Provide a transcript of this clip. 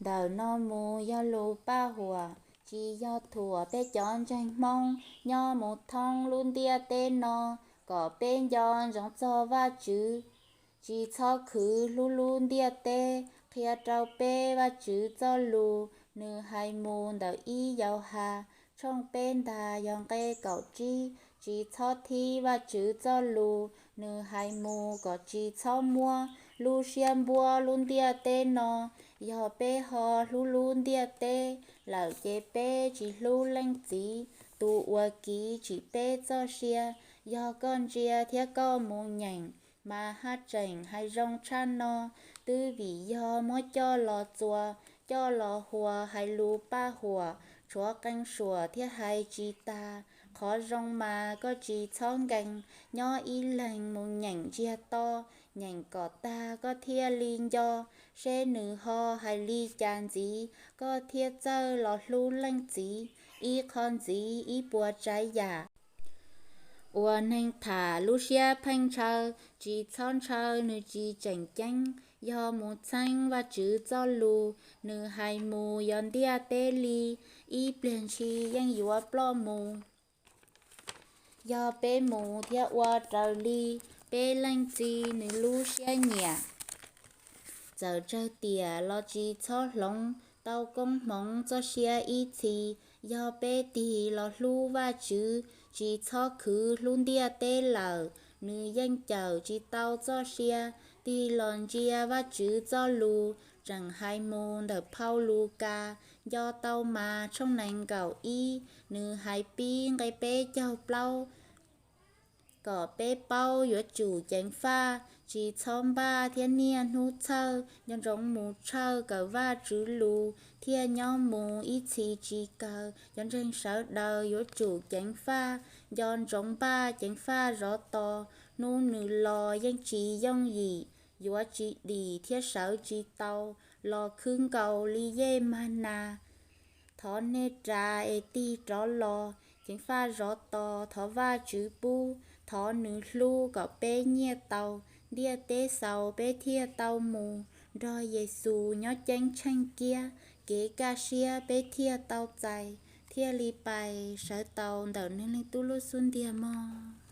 Ntawm no mus yog lus paj huam, tsis yog thuam peb cov ntseeg Hmoob nyob mus thoob lub ntiaj teb no kom peb nco ntsoov txog Vajtswv. Tsis txhob khwv hlub lub ntiaj teb, qhia rau peb Vajtswv txoj lus nws hais mus ntawm ib Yauhas tshooj peb ntag yog nqe kaum tsib. Tsis txhob thib Vajtswv txoj lus nws hais mus kom tsis txhob muab lub siab npuab lub ntiaj teb no. Yog peb ho hlub lub ntiaj teb lawm ces peb tsis hlub Leej Txiv tus uas kiv tsim peb txoj sia. Yog koj ntsia thiab koj mus nyeem, mas haj tseem hais zoo tshaj no, twb vim yog muab coj los txuas, coj los huas hais lus paj huam, tshuav qee suam thiab hais tsis tag. Qhov zoo mas koj tsis txhob nkees, nyob ib leeg mus nyeem ntsiag to, nyeem kom tag koj thiaj li nco seb nws ho hais li cas ntxiv, koj thiaj txawj los hlub Leej Txiv ib qho ntxiv ib puas tsav yam. Ua neeg tham lub siab pheej ntshaw, tsis txhob ntshaw nws tsis tseem ceeb. Yog mus txheeb Vajtswv txoj lus, nws hais mus yog ntiaj teb li, ib pliag ntshis yeej yuav ploj mus. Yog peb mus thiab ua raws li peb Leej Txiv nws lub siab nyiam, txawm tsawg tiam los tsis txhob hloov, tau koob hmoov txoj sia ib txhis. Yog peb tig los hlub Vajtswv, tsis txhob khwv hlub ntiaj teb lawm, nws yeej cawm tsis tau txoj sia. Tig los ntsia Vajtswv txoj lus, tseem hais mus ntawm phau Lukas, nco tau mas tshooj nees nkaum ib, nws hais pib nqe peb caug plaub kom peb paub yuav tsum ceev faj, tsis txhob npaj thiab niaj hnub txhawj, nco ntsoov mus tshawj kawm Vajtswv lus thiaj nyob mus ib txhis tsis kawg. Cov ntseeg sawv daws yuav tsum ceev faj, nco ntsoov npaj ceev faj zov tos, hnub nws los yeej tsis yooj yim, yuav tsis dim thiab sawv tsis tau, los khwb nkaus li yej mag nas. Thov nej ras es tig rov los, ceev faj zov tos thov Vajtswv pub, thov nws hlub kom peb nyiaj tau, ntiaj teb xaus peb thiaj tau mus nrog Yexus nyob ceeb tsheej kiab, kev kaj siab peb thiaj tau txais, thiaj li pais sawv tau ntawm Neeg Leej Tub lub xub ntiag mog.